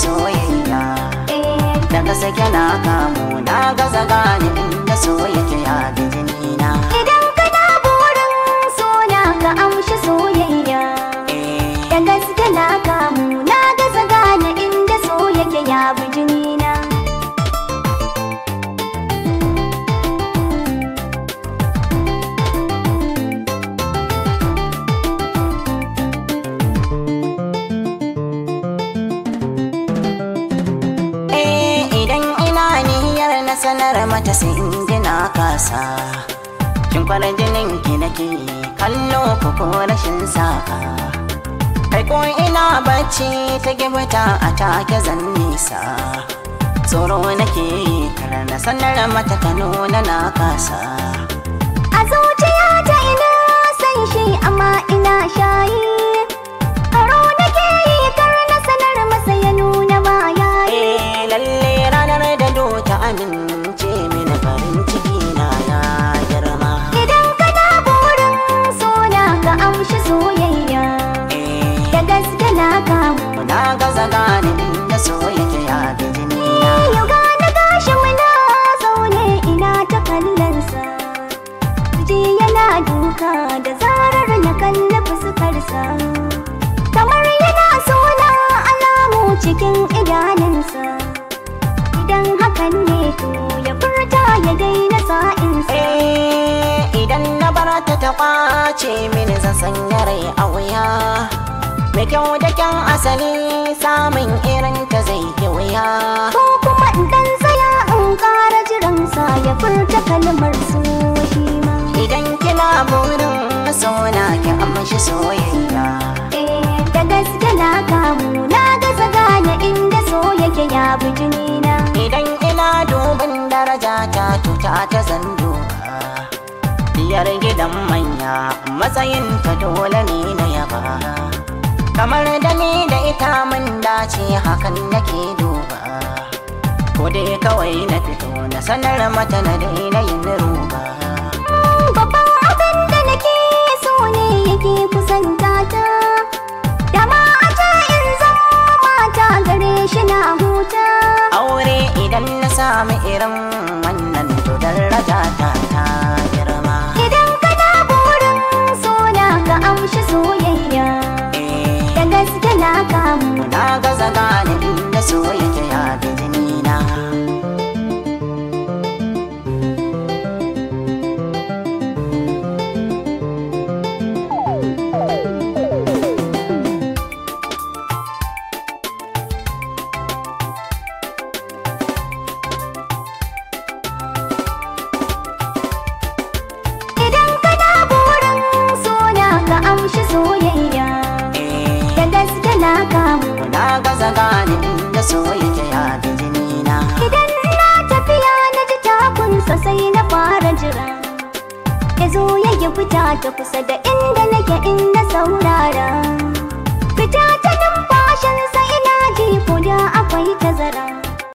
soyayya. Daga sake na kamu na gaza gane inda so yake ya bi jini na. Idan kana burin sona ka amshi soyayya. Da gaske na kamu na gaza gane inda so yake ya bi jini na. Idan ina niyyar na sanar mata sai in ji na kasa. Shin jinin ki nake kallo ko rashin sa'a. Kai ko ina bacci ta gibta a take zan nisa. Tsoro nake kar na sanar mata ta nuna na kasa. A zuciyata ina san shi amma ina shayi. Karo nake yi kar na sanar masa ya nuna ba yayi. Lalle ranar da ta amince mini farin ciki na ya girma. Idan kana burin sona ka amshi soyayya. Da gaske na kamu na gaza gane inda so yake ya bi jini na. Yau gane gashi muna zaune ina ta kallonsa. Ji yana duka da zarar na kalli fuskarsa. Kamar yana sona alamu cikin idanunsa. Idan hakan ne to ya furta ya daina sa'insa. Idan na bar ta ta kwace mini zan sanya rai a wuya. Mai kyau da kyan asali samun irin ta zai yi wuya. Ko kuma in dan tsaya in ƙara jiransa ya furta kalmar so shi ma. Idan kina burin sona ki amshi soyayya. Da gaske na kamu na gaza gane inda so yake ya bi jini na. Idan ina dubin daraja ta tuta ta zan duba. Diyar gidan manya matsayin ta dole ne na yaba. Kamar da ni da ita mun dace hakan nake duba. Ko dai kawai na fito na sanar mata na daina yin ruba. Babban abin da nake so ne yake kusanta ta. Dama a ce in zama mata gare shi na huta. Aure idan na sami irin wannan to daraja ta ta girma. Idan kana burin sona ka amshi soyayya. Da gaske na kamu na gaza gane inda so yake ya bi jini na. Idan kana burin sona ka amshi soyayya. Da gaske na kamu na gaza gane inda so yake ya bi jini na. Idan na tafiya na ji takunsa sai na fara jira. Ya zo ya yi fita ta kusa da inda nake in na saurara. Fita ta numfashinsa ina ji ko da akwai tazara.